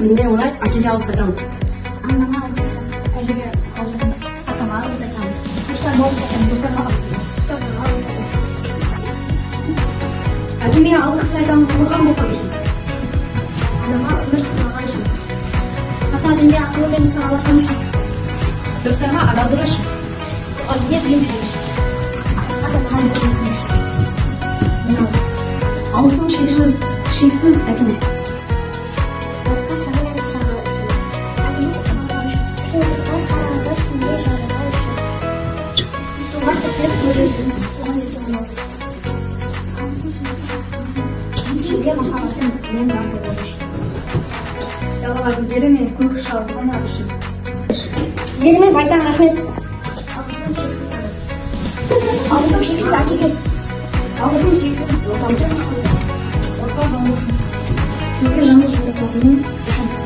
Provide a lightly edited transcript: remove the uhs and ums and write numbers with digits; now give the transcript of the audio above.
Күніне орай әкеге алғыс айтамын. Анама алғыс айтамын. Әжеге алғыс айтамын. Атама алғыс айтамын. Туыстарыма алғыс айтамын. Достарыма алғыс айтамын. Ұстаздарға алғыс айтамын. Әкеме алғыс айтамын қорған болған үшін. Анама өмір сыйлаған үшін. Ата әжеме ақылы мен сағалатқан үшін. Достарыма адалдығы үшін. Мұғалімге білім беру үшін. Ата анама үшін. Мың алғыс. Алғысым шексіз, шексіз әкеме. Басқа шағын шағы үшін. Әкеме сыйлаған үшін. Қиындықтан қараңғы түнде жарығы үшін. Суға тіршілік көру үшін. Туған жерге мың алғыс. Жерге махаббатым мен бар болуы үшін. Дала гүлдері мен көк шалғыны үшін. Жеріме байтақ рахмет. Алғысым шексіз ана. Алғысым шексіз әкеге. Алғысым шексіз отан. Отқа жану үшін. Сөзге жанды жолдататыным үшін.